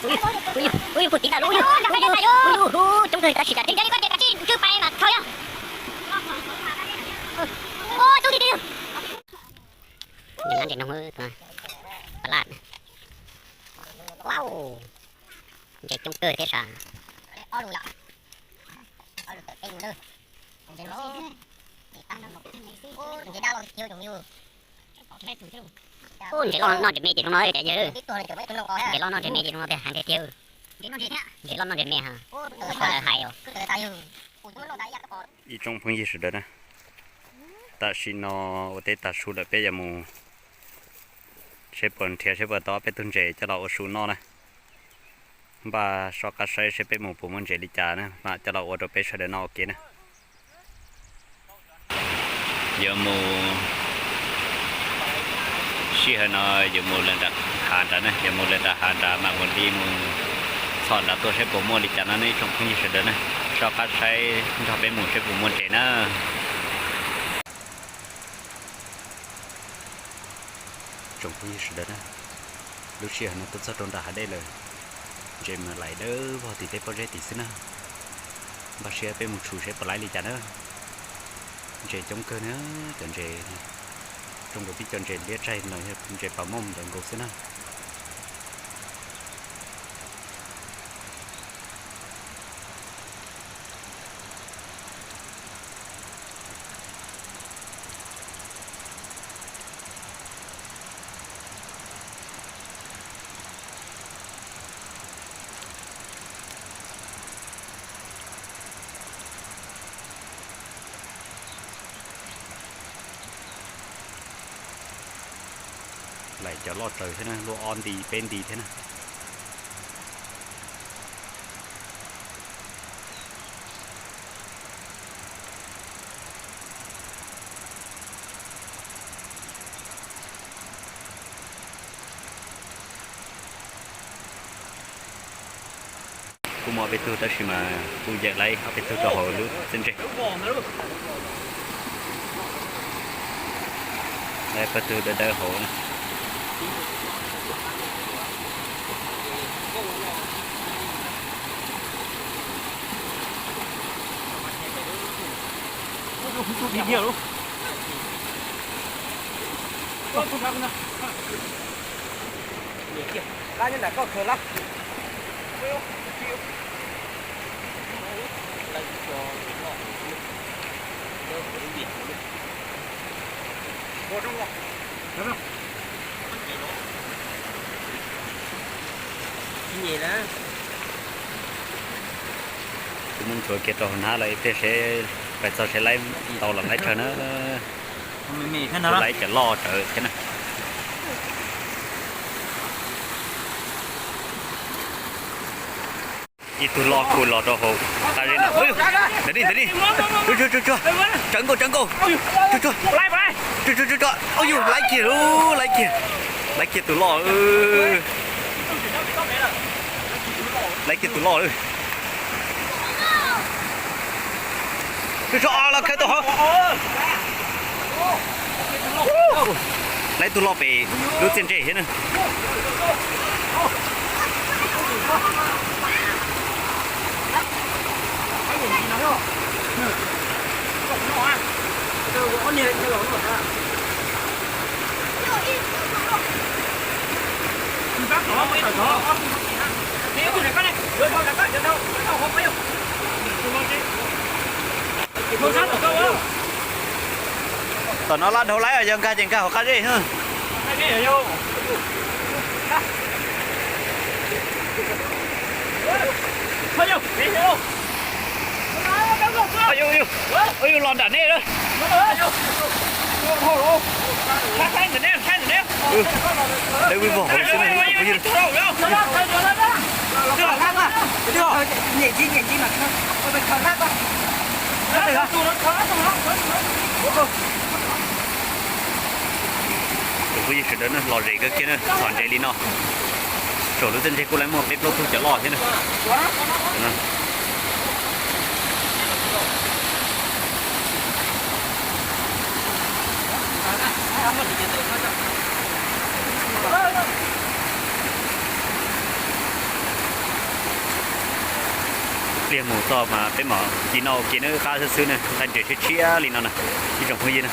Ui, ui, ui, tiv tas lub, ui, ui, coob kawg tab sis tsam tseem nrhiav li koj tias kav tsij ntsw pais mas khaus yog. Ntses noog, pab laj, ntses coob kawg thiab sas. Ntses loj noj ntsej me ces zoo no, ntses loj noj ntsej me ces zoo no tiag, hais tiag tiag. Ntses loj noj ntsej me ha, sawv daws hais os. Ib tsoom phooj ywg sawv daws na, tam sim no ua teb tag su lawm peb yuav mus seb puas nrhiav seb puas tau ob peb tug ntses coj los ua su noj na. Npaj soj qab saib seb peb mus puas muaj ntses li cas na mam coj los ua rau peb sawv daws noj ua ke na. Yuav mus, sij hawm no yuav mus lawm nram hav nrad na, yuav mus lawm nram hav nrad mam mus li mus txhom nrad tuaj seb puas muaj li cas no ne ib tsoom phooj ywg sawv daws na. Soj qab saib nrog peb mus seb puas muaj ntses na. Tsoom phooj ywg sawv daws na, lub sij hawm no tuaj txog rau nram hav dej lawm, ntses mas laim dawb vog tim tej pob zeb tim xwb na. Npaj siab peb mus tshum seb puas laib li cas na. Ntses coob kawg na, cov ntses rooj nkaus tib co ntses liab tsaig no yog ntses pas mooj ntawd nkaus xwb na. Laim cov loj raws thiab na, luaj ob nti peb nti thiab na. Kuj muaj ob peb tug tab sis mas kuj yawm laib ob peb tug rau hauv lub txiv ntsej. Laib pawg tug dawb dawb hauv na. Kuv muab ntxuav kiag rau hauv hnab lawm ib pliag seb pais txog seb laib ntau los laib tsawg na. Kuj laib cov loj rawv thiab na. Ib tug loj kuj los rau hauv qab zeb no. Ntawd li, ntawd li. Tsuag tsuag tsuag tsuag. Tsawv nkaus, tsawv nkaus. Tsuag tsuag. Tsuag tsuag tsuag. Ua yus laib kiag, laib kiag. Laib kiag tus loj. Laib kiag tus loj lawm. Tsuag tsuag los khawb tau hov. Laib tug loj pem lub txiaj ntseg thiab na. Tom no laj dhau laib os, yog nkag ces nkag hauv qab zeb. Ua yus los nram nej lawm. Dawb vog hauv xwb ne. Tus phooj ywg sawv daws na, lom zem kawg kiag na, txhom ntses li no. Saum lub txiaj ntsig kuj laib muaj peb plaub tug cov loj thiab na. Pliag mus txog mas peb mam ci noj ua ke na, qab xwb xwb na, nqaij ntses tshiab tshiab li no na, ib tsoom phooj ywg na.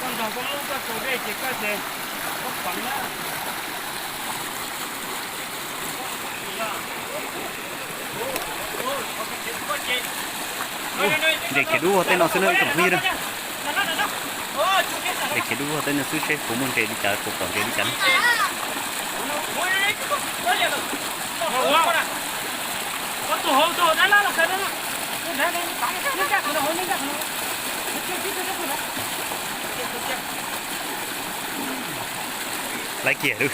Koj nrog koj lub koj tsaus dej ces koj ces koj peev na. Ntses khiav dub vog tej no xwb na ib tsoom phooj ywg na. Ntses khiav dub vog tej no xwb seb puas muaj ntses li cas, puas pom ntses li cas na. Laiv kiag lawm.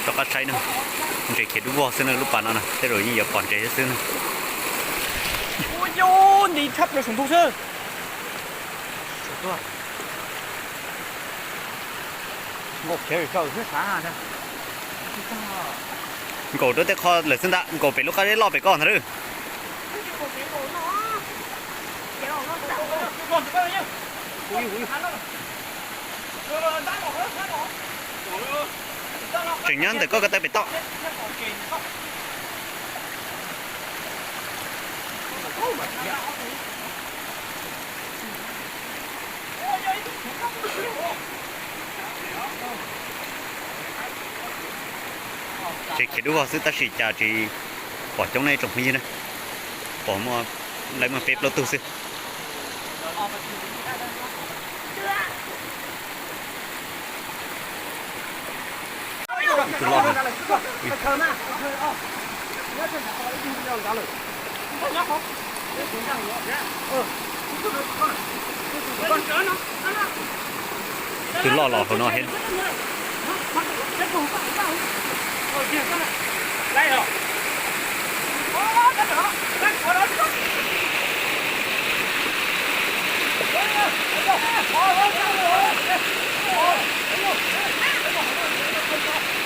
Rov qab saib na, ntses khiav dub vog xwb na lub pas no na, tej zaum yeej yuav pom ntses xwb na. Ua, nti tshaj plaws saum ntuj xwb. Nkaum rau tej qho lawm xwb ntag, nkaum pem lub qab zeb loj pem koj ntag lawm. Tseem nyob ntawm koj ko taw pem toj. Ntses khiav dub vog xwb tab sis cas tsis pom coob ne tsoom phooj ywg na. Pom muaj, lawv muaj peb plaub tug xwb. Tus loj. Tus loj los hauv no thiab.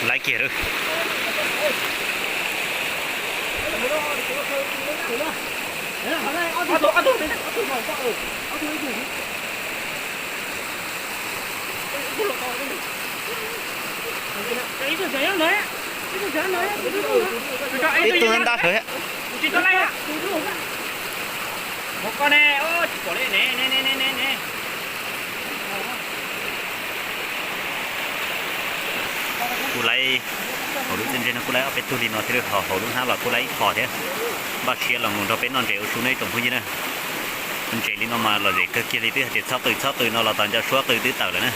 Laiv kiag lawm. Ib tug ntab sawv thiab. Kuj laib, hauv lub txiaj ntsig no kuj laib ob peb tug li no thiab, ho hauv lub hnab los kuj laib ib qho thiab. Npaj siab los mus nrog peb noj ntses ua su ne tsoom phooj ywg na. Ntses li no mas lom zem kawg kiag li, twb hais tias txhob qw txhob qw no los tas nco suab qw twb tawm lawm na.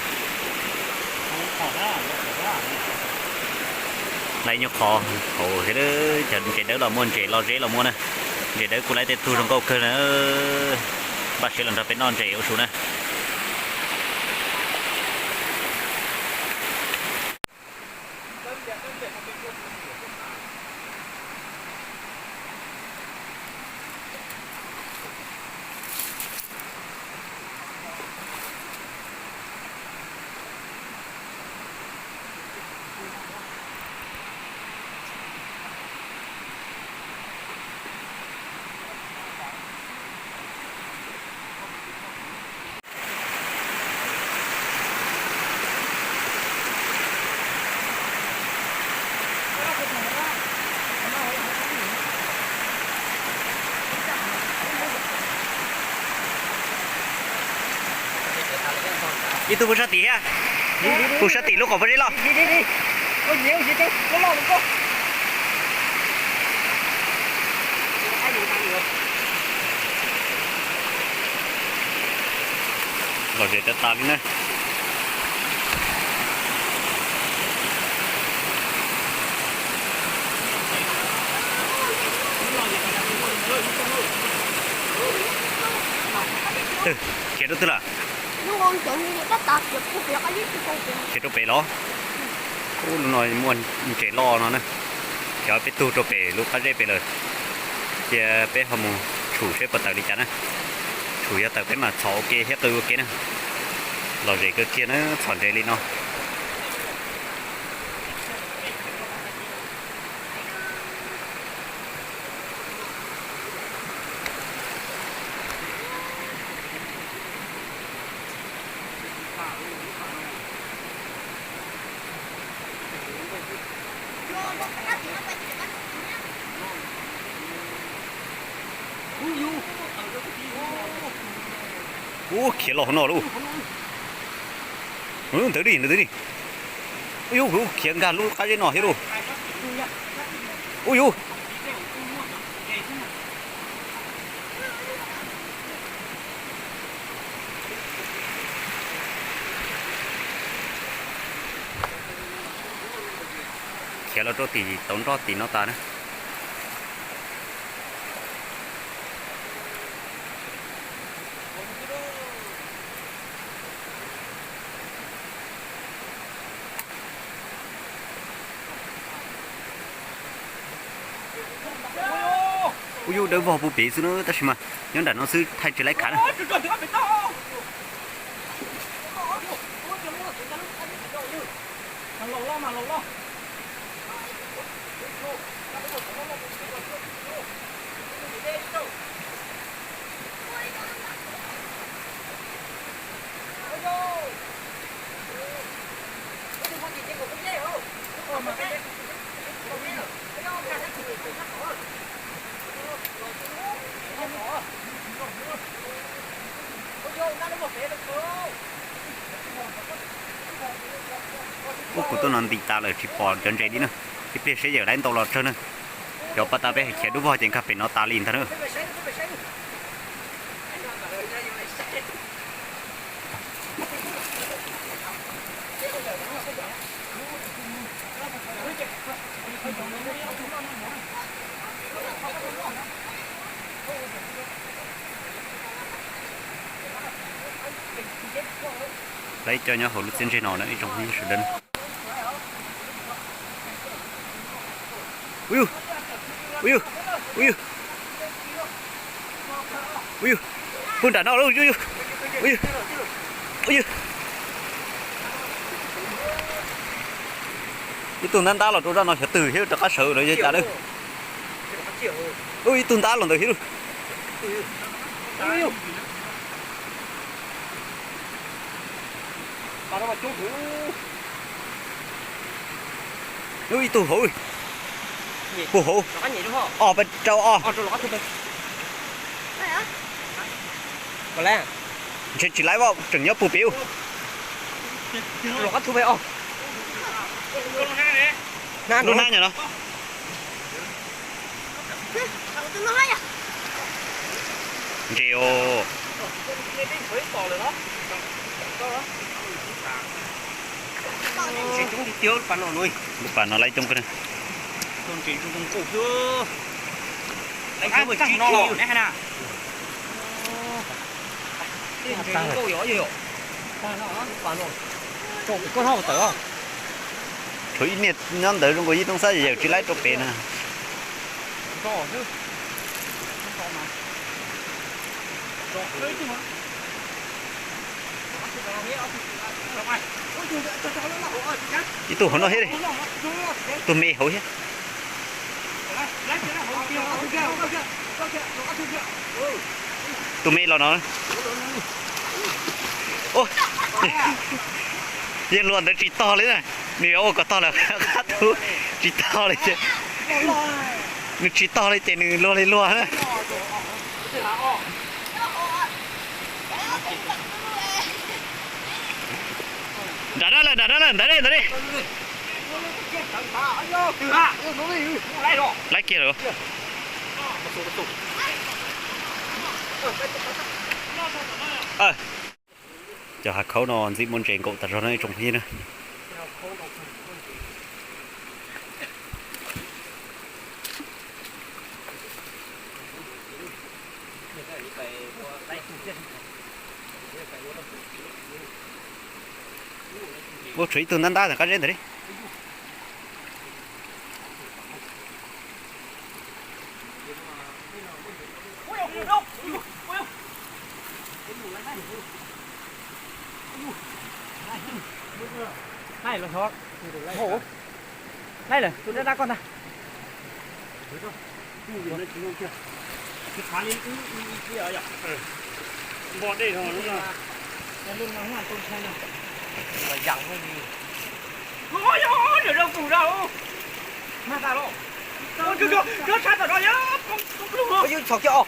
Laib nyuag qho hauv thiab, cov ntses dawb los muaj, ntses loj zeb los muaj na. Ntses dawb kuj laib tej tug zoo nkauj kawg na. Npaj siab los nrog peb noj ntses ua su na. Ib tug pw sab tim thiab. Pw sab tim lub qhov pob zeb loj. Lom zem tas tas li na. Twg, khiav rau twg lawm? Khiav rau pem los? Ub, lub no muaj ntses loj no na. Cov peb tug rau pem lub qab zeb pem lawm. Cia peb ho mus tshum seb puas tawm li cas na. Tshum yog tawm peb mam txhom ua ke thiab qw ua ke na. Lom zem kawg kiag na, txhom ntses li no. Ub, khiav los hauv no lauj. Ntawd li, ntawd li. Ub yus, khiav nkag lub qab zeb no thiab lauj. Ub yus. Khiav los rau tim tauv nroj tim no tas na. Ub yus, dawb vog puag pem xwb na, tab sis mas nyob nram no xwb thaij tsis laib khav na. Ub, kuv tuaj no nti tas lawm tsis pom cov ntses li na. Ib pliag seb yawm laib ntau los tsawg na. Cov pab tas peb hais khiav dub vog ces nkag pem no tas li ntag na. Laib coj nyob hauv lub txiab ntseg no na ib tsoom phooj ywg sawv daws. Ub yus, ub yus, ub yus, ub yus, pw nram no lauj, ub yus, ub yus, ub yus. Ib tug ntab ntab los rau zaj no xyov twg thiab rov qab sawv lawm yog cas lawm. Ub, ib tug ntab los ntawd thiab lauj. Ub, ib tug hauv, puag hauv, os, pes rau os. Ntshe tsis laib, tseem nyob puag pem. Lub hnab no. Ntses os. Lub pas no laib coob kawg. Tshuav ib niag nyob ntawd zoo nkaus yij tooj xab yawm tsis laib rau pem na. Ib tug hauv no thiab, tus me hauv thiab. Tus me los no. Yawg hluas ntawd tsis tog li na, nws yuav ua kom tog lawm qab tug, tsis tog li. Nws tsis tog li ces nws luag li luag na. Nram no lawm, nram no lawm, ntawd ne, ntawd ne. Laib kiag lawm. Cov hav khaub no ntxim muaj ntses nkaum tas zog no ib tsoom phooj ywg na. Ua tshuav ib tug ntab ntab ntawm qab zeb ntawd li. Laij lawm, tus dab dab koj ntag. Ub, txhom kiag os.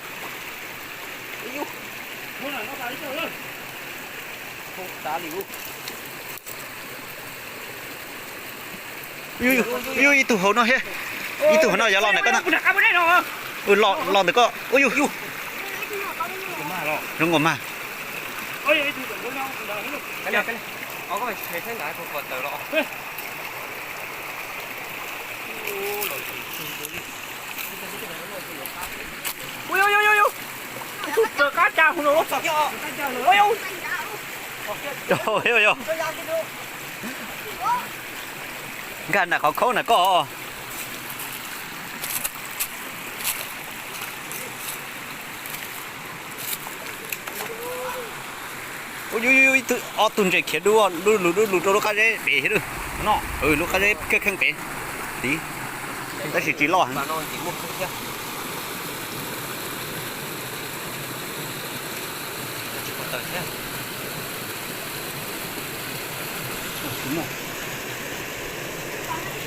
Ub, txav li ub. Yus, yus ib tug hauv no thiab. Ib tug hauv no yuav los ntawm koj na. Los, los ntawm koj. Ub yus, yus. Zoo nkaus mas. Nkag nram qhov khaub na koj. Ub, yus, yus, yus, ob tug ntses khiav dub dub lug dub lug rau lub qab zeb pem thiab. Lub qab zeb kheej kheej pem tid, tab sis tsis loj.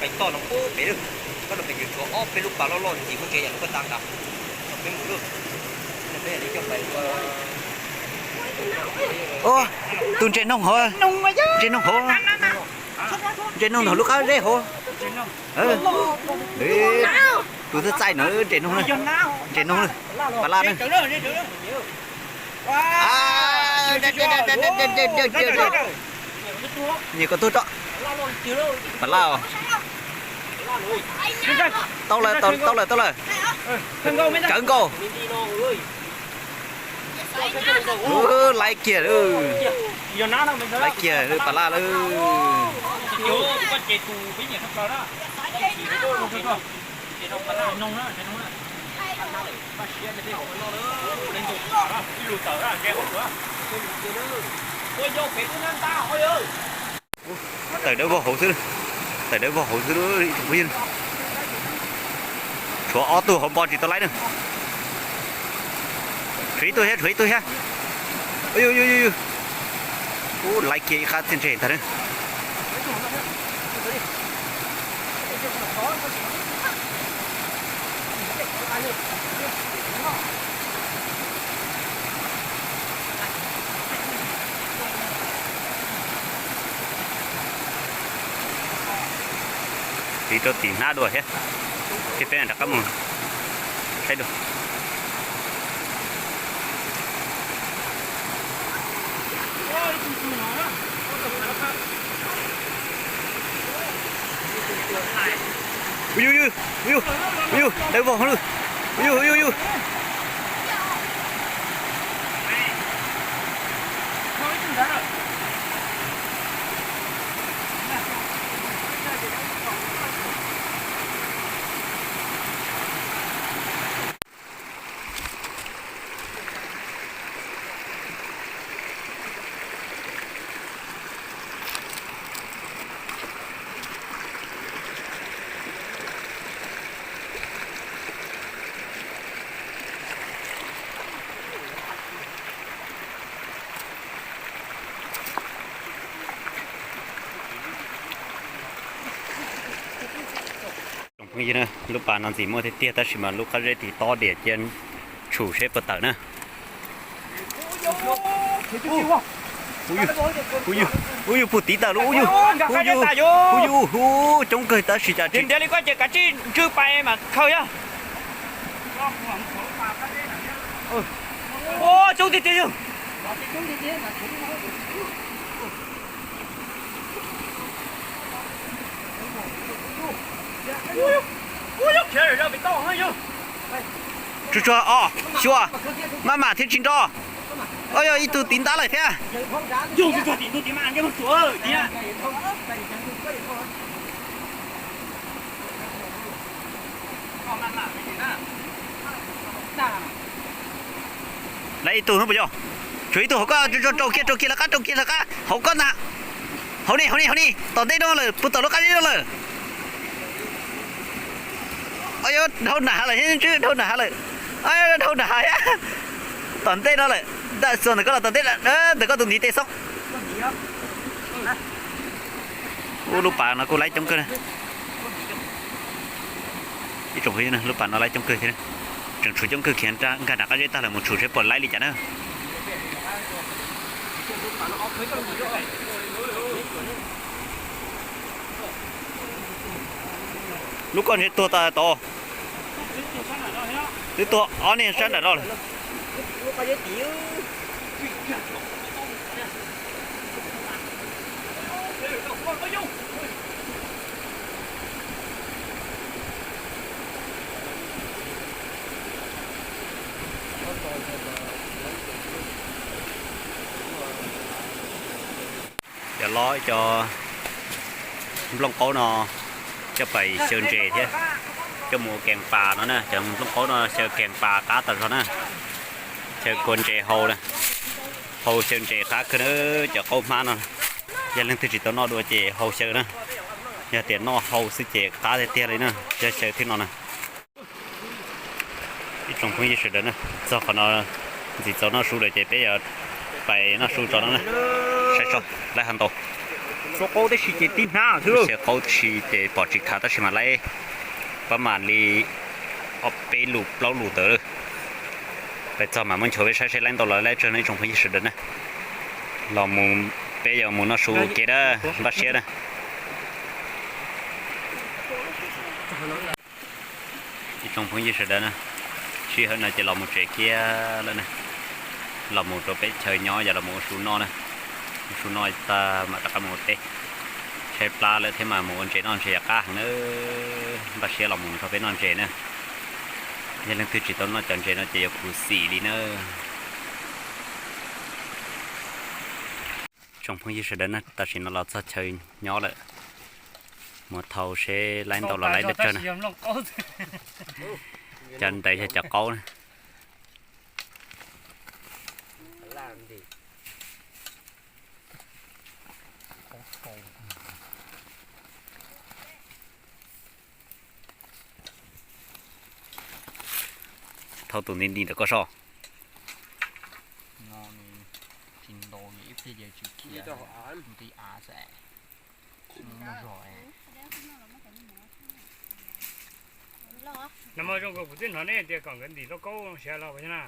Pem toj no pub pem lawm, koj no pem yuav tshuav ob peb lub pas loj loj ntxiv muaj ntses yam li koj tsa nrad. Peb mus lawm. Tus ntses noog hauv, ntses noog hauv, ntses noog ntawm lub qab zeb hauv. Tus txaij txaij no ntses noog, ntses noog, pas laj na. Nyiam koj tuag tso. Pas laj os. Tau lawm, tau lawm, tau lawm. Kawg nkaus. Laiv kiag, laiv kiag pas laj lawm. Tawm dawb vog hauv xwb, tawm dawb vog hauv xwb. Tshuav ob tug hauv npo tsis tau laiv na. Tshuav ib tug thiab, tshuav ib tug thiab. Ub, laiv kiag ib qab txiaj ntsig ntag na. Tiv rau tim hnab dua thiab, ces peb rov qab mus saib dua. Ub yus, ub yus, ub yus, dawb vog lawm. Ub yus, ub yus, ub yus. Tsoom phooj ywg, lub pas no ntxim muaj tiag tiag tab sis mas lub qab zeb tiv tob diam cia tshum seb puas tawm na. Ub yus, ub yus, puag tid tawm lawm ub yus, ub yus, ub yus, ub coob kawg tab sis cas tsis ntiav li koj ces kav tsij ntswj pais mas khaws yog. Ua coob tiag tiag yog. Tsuag tsuag os, xyuas, maj mam thiab tsis nrov. Oj, yog ib tug tiv ntab lawm thiab. Lawv ib tug no puas yog? Tshuav ib tug hauv ko, rau kiag, rau kiag lawv qab, rau kiag lawv qab, hauv ko ntag. Hauv ni, hauv ni, hauv ni, tom ntej no lawm, puag tom lub qab zib no lawm. Dhau nram hav lawm, dhau nram hav lawm. Dhau nram hav, tom ntej no lawm. Ntawm xuas ntawm koj los tom ntej, ntawm koj tus ntiv tes xoob. Ub, lub pas no kuj laib coob kawg na. Ib tsoom phooj ywg, lub pas no laib coob kawg thiab, tseem tshuav coob kawg kiag, nkag nram qab zeb tag lawm mus tshum seb puas laib li cas na. Lub koj ntshe tuag tas tod. Twb tuag ob niag sab nram no lawm. Cov lob cov nplooj qaub no coj pais xyaw ntses thiab, coj mus ua kees pas no na. Cov nplooj qaub no xyaw kees pas qab tas zog na. Xyaw kua ntses hau, hau xyaw ntses qab kawg na. Cov qaub hmab no yog leej twg tsis tau noj dua ces hau xyaw na. Yog tias noj hau xwb ces qab tiag tiag li na, yog xyaw thiab no na. Ib tsoom phooj ywg sawv daws na, txog qhov no ntxim txaus noj su lawm ces peb yuav pais noj su tso no na. Saib so, laib hov ntau. Suab qaub tib si ces tib hnab xwb, xyaw qaub tib si ces pom tsis khav tab sis mas laib pab mam li ob peb lus plaub lus ntawd. Pais txog mam muab nchuav peb saib seb laib ntau los laib tsawg no ib tsoom phooj ywg sawv daws na. Los mus, peb yuav mus noj su ke na, npaj siab na. Ib tsoom phooj ywg sawv daws na, sij hawm no ces los mus tsev kiag lawm na. Los mus rau peb chaw nyob yog los mus ua su noj na. Ua su noj tag mam rov qab mus ua teb. Tshaib plab lawm thiab mas mus ua ntses noj ntses qab heev na. Npaj siab los mus nrog peb noj ntses na. Yog leej twg tsis tau noj cov ntses no ces yuav khuv xim li na. Tsoom phooj ywg sawv daws na, tam sim no los txog chaw nyob lawm. Mus thau seb laib ntau los laib tsawg na. Cov ntawd yog cov qaub na. Thau tus nti nti ntawm koj soj. Nag hmo zoo nkaus kuv twb hnov nej tias kom nkawd ntim lauj kaub siav los ua na.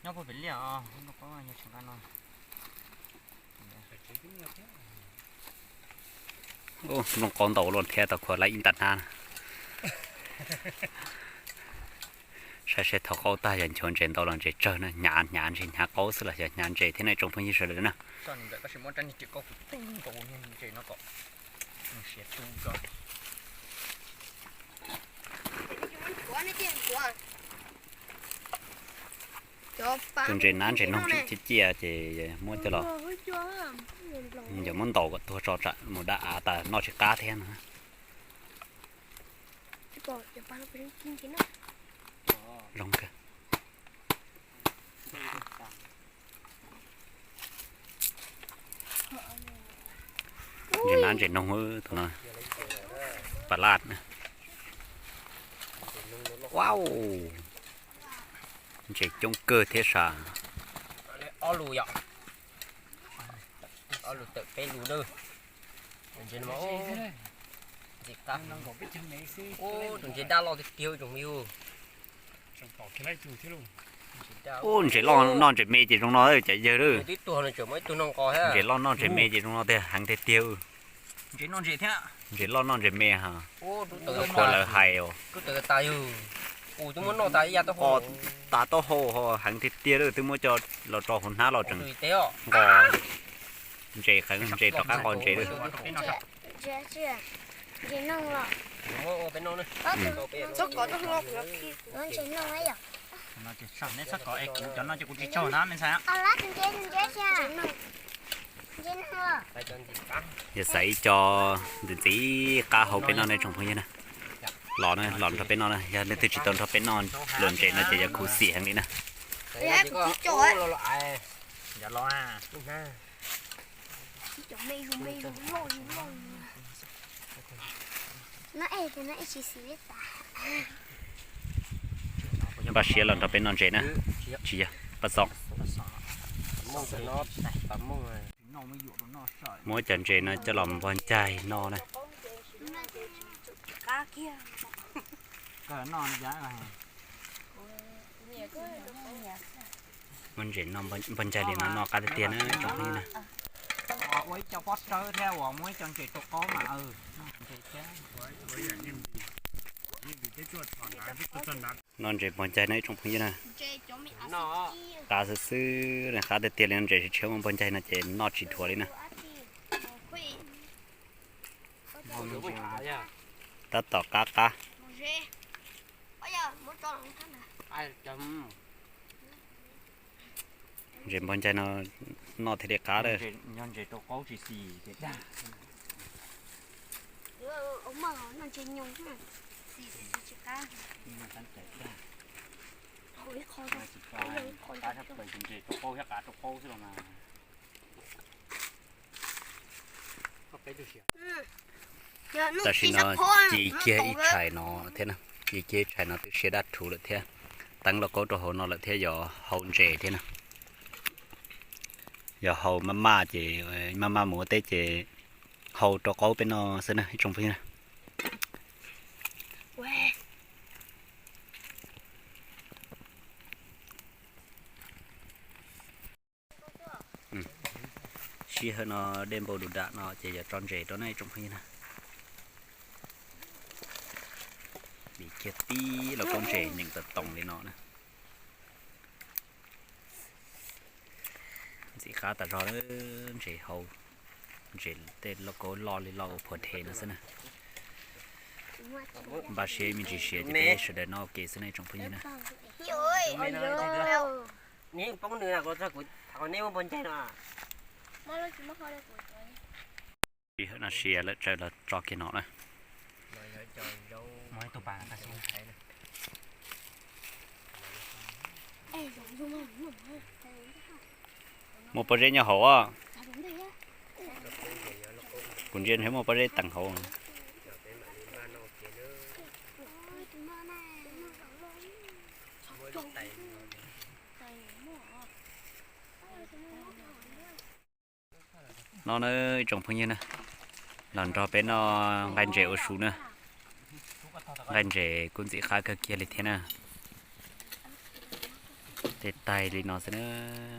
Nyob puag pem liaj os, nplooj qaub nyob tsis nqa no. Nplooj qaub ntau luaj thiab tau khuav laib ib nta hnab. Saib seb thau qaub tag yog nchuav ntses ntau los ntses tsawg na, hnyav hnyav ntses hnyav qaub xwb los yog hnyav ntses thiab ne tsoom phooj ywg sawv daws na. Tus ntses nab ntses noog tseem ciaj ciaj ces muab coj los, yog muab ntaus kom tuag tso tsam mus dab av tas noj tsis qab thiab no. Zoo kawg. Ntses nab ntses noog tus no, pas laj. Wow, ntses coob kawg thiab sas. Ob lus yom, ob lus tawm peb lus na. Ntses no, ntses qab, tus ntses daj loj tiag tiag tsoom me yug. Ub, ntses loj noj ntses me ces zoo no cov yawg lawm. Ntses loj noj ntses me ces zoo no tiag, heev tiag tiag. Ntses loj noj ntses me ha. Qhuas lawv hais os. Tas taub hau ho heev tiag tiag lawm, twb muab coj los rau hauv hnab los tseem nqos ntses, qeev ntses rov qab nqos ntses lawm. Neb txhob kov es kuv cov no ces kuv tsis tsau na me ntxhais. Yog xaiv ib co ntxim ntxim qab hauv peb noj ne tsoom phooj ywg na. Los na, los nrog peb noj na, yog leej twg tsis tau nrog peb noj luam ntses no ces yuav khuv xim heev li na. Npaj siab los nrog peb noj ntses na, tsis yog paj xom. Muab cov ntses no coj los npog ncaig no na. Muab ntses no npog ncaig li no noj qab tiag tiag na tsoom phooj ywg na. Noj ntses npog ncaig na ib tsoom phooj ywg na. Qab xwb xwb, qab tiag tiag li no, ntses tshiab tshiab muab npog ncaig no ces noj tsis dhuav li na. Tab tom qab qab. Ntses npog ncaig no noj thiaj li qab lawm. Tam sim no ci kiag ib tshais no thiab, ci kiag ib tshais no twb siav dab rhuv lawm thiab. Teeb lauj kaub rau hauv no lawm thiab, yuav hau ntses thiab na. Yuav hau maj maj ces, maj maj mus ua teb ces hau rau qaub peb noj xwb na ib tsoom phooj ywg na. Sij hawm no dej npau du dam no ces yuav tso ntses rau nej ib tsoom phooj ywg na. Vim kiag tib lauj kaub ntses nyeem tau toos li no na. Ntxim qab tas zog, ntses hau, ntses tej lauj kaub loj li loj ua phuam dhev no xwb na. Npaj siab me ntsis siav ces peb sawv daws noj ua ke xwb na ib tsoom phooj ywg na. Sij hawm no siav lawm tsaws los tso kiag no na. Muaj pob zeb nyob hauv os. Kuv ntsia ntshe muaj pob zeb teev hauv. No na ib tsoom phooj ywg na, los nrog peb noj nqaij ntses ua su na. Nqaij ntses kuj ntxim qab kawg kiag li thiab na. Tej taig li no xwb na,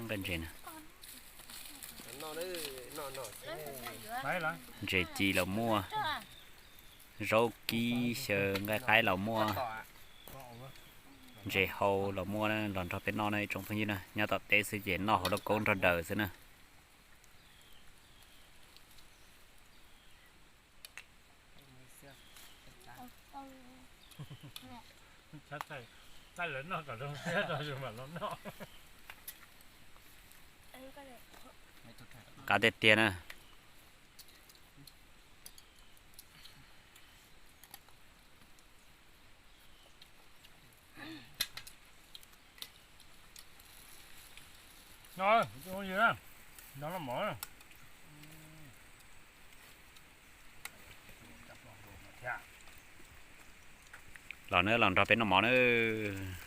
nqaij ntses na. Ntses ci los muaj, zaub kib xyaw nqaij qaib los muaj, ntses hau los muaj na, los nrog peb noj na ib tsoom phooj ywg na. Nyob tom teb xwb ces noj hauv lauj kaub nrog daws xwb na. Qab tiag tiag na. Los na, los nrog peb noj mov nawb.